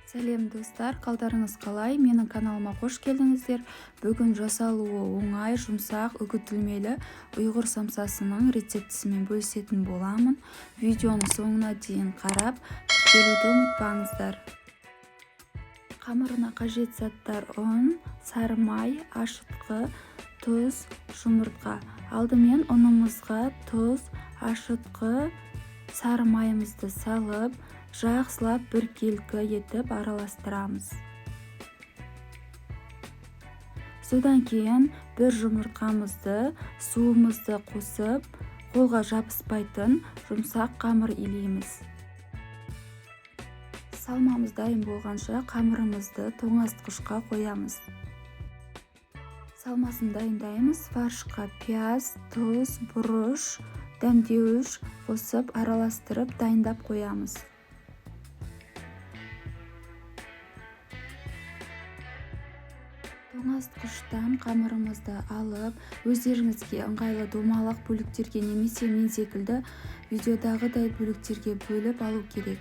Сәлем, достар! Қалдарыңыз қалай? Менің каналыма қош келдіңіздер. Бүгін жасалуы оңай, жұмсақ, үгітілмелі ұйғыр самсасының рецептісімен бөлісетін боламын. Видеоны соңына дейін қарап, тіркелуді ұмытпаңыздар. Қамырына қажет заттар: ұн, сары май, ашытқы, тұз, жұмыртқа. Алдымен ұнымызға тұз, ашытқы, сары майымызды салып, жақсылап біркелкі етіп араластырамыз. Содан кейін бір жұмыртқамызды, суымызды қосып, қолға жабыспайтын жұмсақ қамыр илейміз. Салмамыз дайын болғанша, қамырымызды тоңазытқышқа қоямыз. Салмасын дайындаймыз. Фаршқа пияз, тұз, бұрыш, дәмдеуіш қосып, араластырып, дайындап қоямыз. Тоңазытқыштан қамырымызды алып, өздеріңізге ыңғайлы домалақ бөліктерге немесе мен секілді видеодағыдай бөліктерге бөліп алу керек.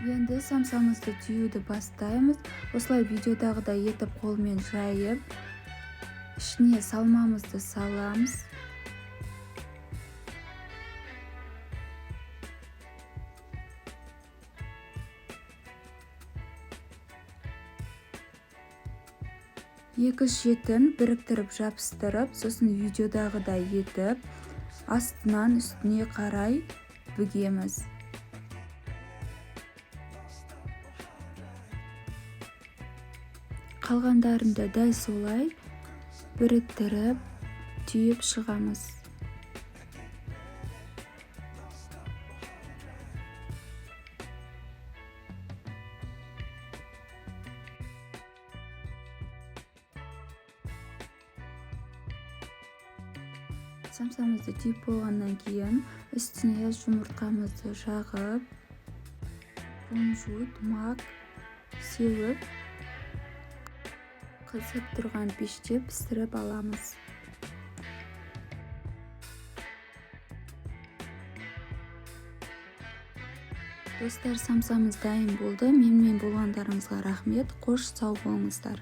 Енді самсамызды түюді бастаймыз. Осылай видеодағыдай етіп қолмен жайып, ішіне салмамызды саламыз. Екі шетін біріктіріп жабыстырып, сосын видеодағыдай етіп астынан үстіне қарай бүгеміз. Қалғандарын да дәл солай біріктіріп, түйіп шығамыз. Самсамызды түйіп болғаннан кейін, үстіне жұмыртқамызды жағып, кунжут, мак сеуіп, қызып тұрған пеште пісіріп аламыз. Достар, самсамыз дайын болды. Менімен болғандарыңызға рахмет. Қош, сау болыңыздар!